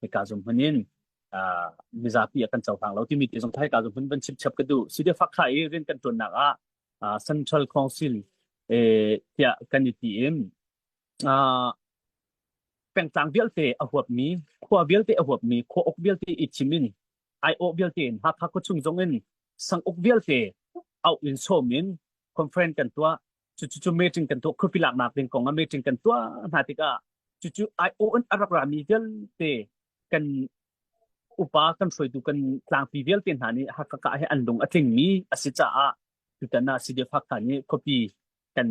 Hika zum hmun in mizapi a kan cohlang lo timi ti zong kha hika zum hmun van chim chap ka duh. CDF Hakha i rian kan ṭuannak ah Central Council tiah kan i ti in pengtlang vialte a huapmi, khua vialte a huapmi, khua uk vialte i thim in aiawh vialte in Hakha khuachung zong in sanguk vialte auh in sawm in conference kan tuah. Cucu meeting kan tuah, khuapi laknak ding kong ah meeting kan tuah hna tikah cucu aiawh in a rak rami vialte kan upa kan hruaitu kan tlangpi vialte hna nih Hakha kah hi an lung a tlingmi a si caah tutan ah CDF Hakha nih khuapi kan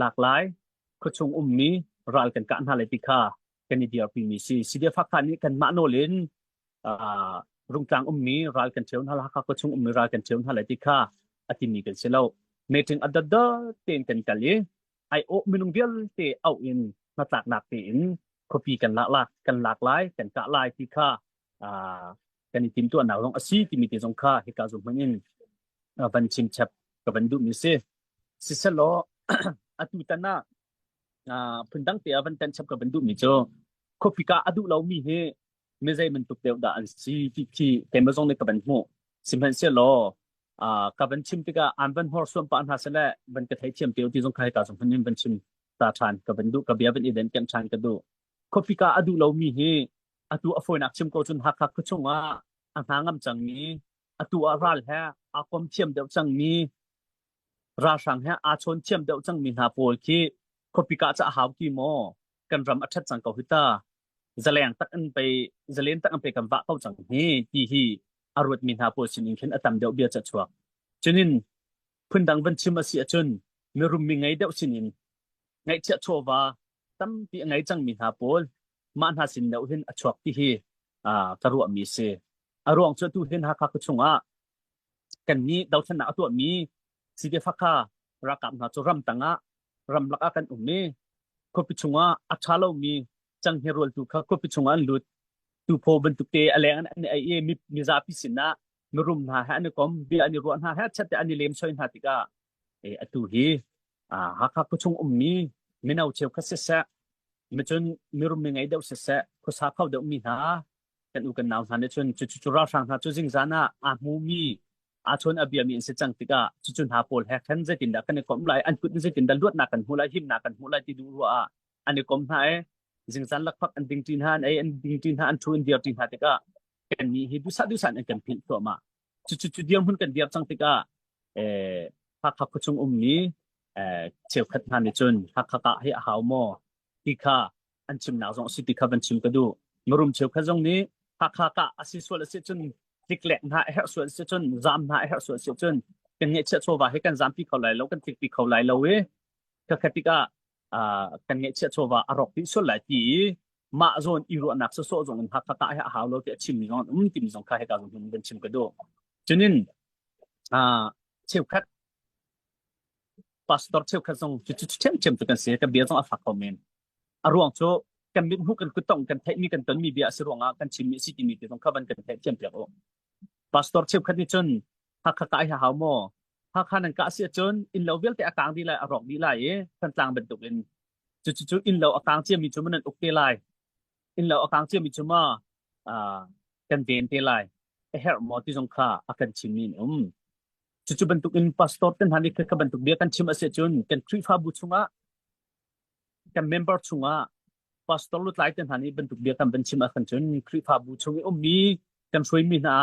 lak lai, khuachung ummi ral kan kah hna lai ti kha kan i dirpimi si. CDF Hakha nih kanmah nawl in Rungtlang ummi ral kan ṭheo hna lai, Hakha khuachung ummi ral kan ṭheo hna lai ti kha a timi kan si lo. Meeting a dotdot tein kan kal i aiawh minung vialte auh in hnatlaknak tein khuapi kan lak lak kan lak lai, kan kah lai ti kha kan i timhtuahnak zong a si timi te zong kha hika zum hmanh in van chim chap ka van duhmi si. Siselaw atu tan ah phundang te ah van tan chap ka van duhmi cu khuapi kah a duh lomi hi mi zei bantuk deuh dah an si ti khi keimah zong nih ka van hmuh. Sihmanhsehlaw ka van chim tikah an van hnorsuan pah hna seh le van ka theithiam te ti zong kha hika zong hman in van chim ta ṭhan ka van duh ka bia van i den kem ṭhan ka duh. Khuapi ka a duh lomi hi atu a fawinak chim ko cun Hakha khuachung ah a hna ngam cangmi atu ah ral he aa kom thiam deuh cangmi ralhrang he aa chawn thiam deuh cangmi hna pawl khi khuapi kah ca a hau ti maw kan ram a ṭhat cang ko hi ta zaleng tak in pei zalen tak in pei kan vah ko cang hi ti hi a ruatmi hna pawl sinin khin a tam deuh bia ca chuak cunin phundang van chim a si ahcun mirum mi ngei deuh sinin ngaihchiah chawva tampi a ngei cangmi hna pawl mah hna sin deuh hin a chuak ti hi ka ruahmi si. A ruang cu tu hin Hakha khuachung ah kannih dothlennak a tuahmi CDF Hakha ralkap hna cu ramtang ah ramlak ah kan um i khuapi chungah a ṭha lomi canghngia rualtu kha khuapi chungah an lut. Tuphaw bantuk te a leng an i ei i mizapi sinah mirum hna he an i kom, bia an i ruah hna he chat te an i lemsoi hna tikah atu hi Hakha khuachung ummi mino cheukhat siseh, micun mirum mi ngei deuh siseh, khuasa kho deuhmi hna kan u kan nau hna nih cun cucu cu ralhrang hna cu zingzan ah aa hmumi aa chawn a biami an si cang tikah cucu hna pawl he khan zeitindah kan i komh lai an kut in zeitindah luatnak kan hmuh lai himnak kan hmuh lai ti duh ruah ah an i kom hna i zingzan lakphak an ding ṭi hna an ei an ding ṭi hna an ṭhu an dir ṭi hna tikah kannih hi duhsah duhsah in an kan philh thluahmah cucu cu dirhmun kan dir cang tikah eh Hakha khuachung ummi eh cheukhat hna nih cun Hakha kah hi a hau maw ti kha an chimnak zong a si ti kha van chim ka duh. Mirum cheukhat zong nih Hakha kah a si sual a si cun tliklek hna a herh sual a si cun zaam hna a herh sual a si cun kan ngeihchiah chawva hi kan zaampi kho lai lo kan tlikpi kho lai lo i khakhat tikah kan ngeihchiah chawva a rawk dih sual lai ti i mah zawn i ruahnak sawsawh zong in Hakha kah hi a hau lo ti a chimmi zong an um timi zong kha hika zong hin van chim ka duh. Cunin cheukhat pastor cheukhat zong cu cu ṭhiamṭhiam cu kan si kan bia zong a fak ko men a ruang cu kan mit hmuh kan kuttong kan theihmi kan tonmi bia a si ruangah kan chimmi a si timi te zong kha van kan theih thiam piak u pastor cheukhat nih cun Hakha kai ha hau maw Hakha nan kah si ahcun innlo vialte a kang dih lai a rawk dih lai i Thantlang bantuk in cu cu cu innlo a kang ciami cu nan uk te lai innlo a kang ciami cu ma kan ven te lai a herh maw ti zong kha a kan chimmi an um Cucu bantuk in pastor te hna nih kha bantuk bia kan chim a si ahcun kan Khrihfabu chungah kan member chungah pastor lutlai te hna nih bantuk bia kan van chim ahkhan cun Khrihfabu chung i ummi kan hruaimi hna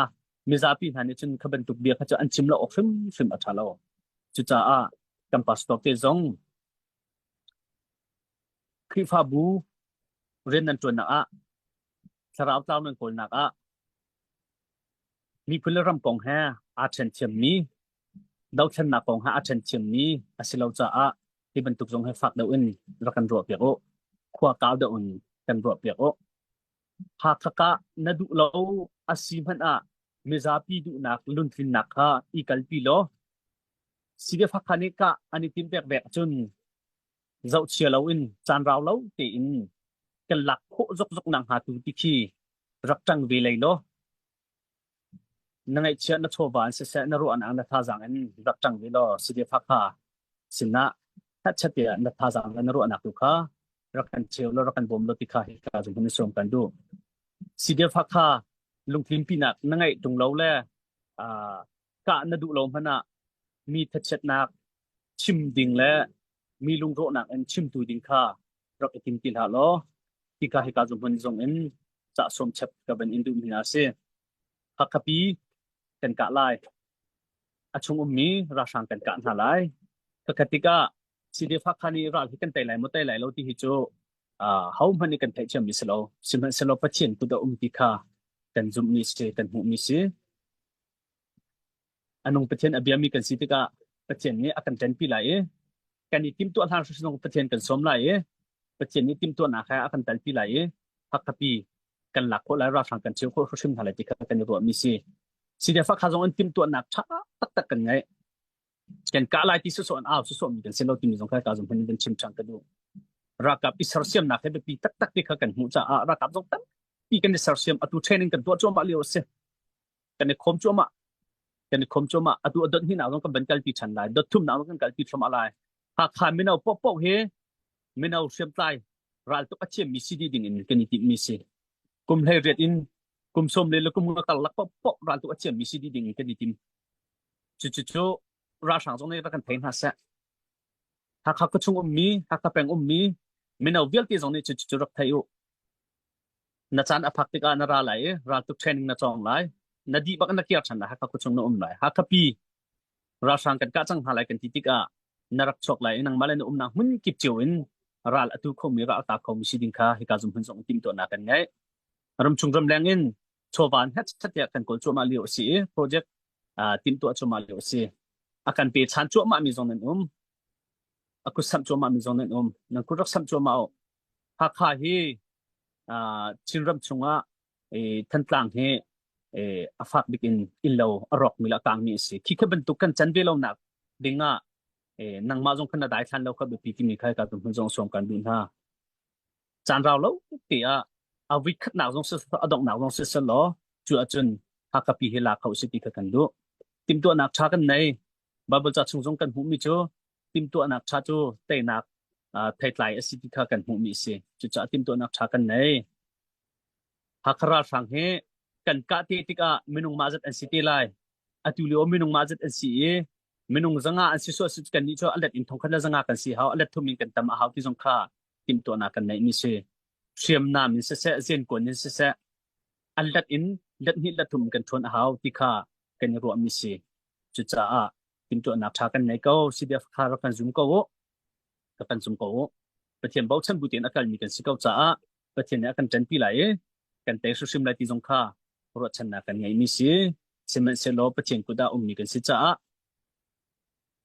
mizapi hna nih cun kha bantuk bia kha cu an chim lo awk hrimhrim a ṭha lo. Cucaah kan pastor te zong Khrihfabu rian nan ṭuannak ah thlarau tlau nan kawlnak ah Miphun le ram kong he aa ṭhen thiammi, dothlennak kong he aa ṭhen thiammi a si lo caah hi bantuk zong hi fak deuh in rak kan ruahpiak u. Khua kau deuh in kan ruahpiak u. Hakha kah na duh lo a si hmanh ah mizapi duhnak luntlinnak kha i kalpi law CDF Hakha nih kah an i timh vekvek ahcun zohchia loin caan rau lo tein kan lak khawh zokzok nak hnga tu ti khi rak ṭang ve lei law na ngaihchiah na chawva in siseh na ruahnak na thazaang in rak ṭang ve law CDF Hakha sinah hngatchat tiah na thazaang le na ruahnak tu kha rak kan cheu law rak kan bawm law ti kha hika zung hin sawm kan duh. CDF Hakha lungtlinpinak na ngeih ṭung lo le uh, kah na duh lo hmanh ah mi thachiatnak chim ding le mi lungrawhnak in chimtu ding kha rak i tim ti hlah law hika hika zung zong in cah sawm chep ka van in duh mi hna si. Hakhapi kan kah lai. A chung ummi ralhrang kan kah hna lai. Khakhat tikah CDF Hakha nih ral hi kan tei lai maw tei lai lo ti hi cu uh, ho hmanh nih kan theih thiammi si lo. Sihmanhsehlaw Pathian kut a um ti kha kan zumhmi si, kan hmuhmi si. A nung Pathian a biami kan si tikah Pathian nih a kan ṭanpi lai i kan i timhtuah hlan hrimhrim Pathian kan sawm lai i Pathian nih timhtuahnak he a kan telpi lai i Hakhapi kan lak khawh lai ralhrang kan cheu khawh hrimhrim hna lai ti kha kan i ruahmi si. CDF kha zong in timhtuahnak ṭha taktak kan ngei. Kan kah lai ti sawsawh an au sawsawh mi kan si lo timi zong kha ka zong hman in chim ṭhan ka duh. Ralkap i sersiamnak he biapi taktak ti kha kan hmuh caah ralkap zong tampi kan i sersiam atu training kan tuah cuahmah lio a si. Kan i khawm cuahmah. Kan i khawm cuahmah. Atu a dot hnih zong kan van kalpi ṭhan lai. Dot thumnak zong kan kalpi thluahmah lai. Hakha mino paohpaoh hi mino hriamtlai raltuk a thiammi si dih ding in kan i timhmi si. Kum 18 in kum sawm le kum nga karlak paohpaoh raltuk a thiammi si dih ding in kan i tim. Cucu ralhrang zong nih rak kan thei hna seh. Hakha khuachung ummi, Hakha peng ummi mino vialte zong nih cucu rak thei u. Na caan a phak tikah na ra lai i raltuk training na cawng lai. Na dih bak na kir ṭhan lai. Hakha khuachung na um lai. Hakha pi ralhrang kan kah cang hna lai kan ti tikah na rak chuak lai i nangmah le na umnak hmun kip cio in ral atu khomi ral a ta khomi si ding kha hika zum hmun zong timhtuahnak kan ngei. Ramchung ramleng in chawva in het tiah kan kawl cuahmah lio a si i project timhtuah cuahmah lio a si. A kan pe chan cuahmah mi zong nan um. A kut samh cuahmah mi zong nan um. Nan kut rak samh cuahmah u. Hakha hi Chinram chungah Thantlang hi a fak bik in innlo a rawkmi le a kangmi a si. Khi kha bantuk kan can ve lonak ding ah nangmah zong khan na daithlan lo kha biapi timi kha ka hmun zong sawm kan duh hna. Caan rau lo te ah a voi khatnak zong si a donghnak zong si selaw cu ahcun Hakha pi hi la kho si ti kha kan duh. Timhtuahnak ṭha kan nei. Bible ca chung zong kan hmuhmi cu timhtuahnak ṭha cu teinak theitlai a si ti kha kan hmuhmi a si. Cucaah timhtuahnak ṭha kan nei. Hakha ralhrang hi kan kah te tikah minung mah zat an si te lai. Atu lio minung mah zat an si i minung zanga an si suah si kan nih cu a let in thongkhat le zanga kan si hau, a let thum in kan tam a hau ti zong kha timhtuahnak kan neih mi si. Hriamnam in siseh, zenkuan in siseh, a let in let hnih let thum kan ṭhuan a hau ti kha kan i ruah mi si. Cucaah timhtuahnak ṭha kan nei ko. CDF kha rak kan zum ko u. Rak kan zum ko u. Pathian bochan bu tein a kalmi kan si ko caah Pathian nih a kan ṭanpi lai i kan tei hrimhrim lai ti zong kha ruahchannak kan ngeihmi si. Sihmanhsehlaw Pathian kut ah ummi kan si caah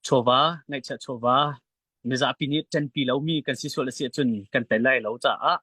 chawva, ngaihchiah chawva, mizapi nih ṭanpi lomi kan si sual a si ahcun kan tei lai lo caah.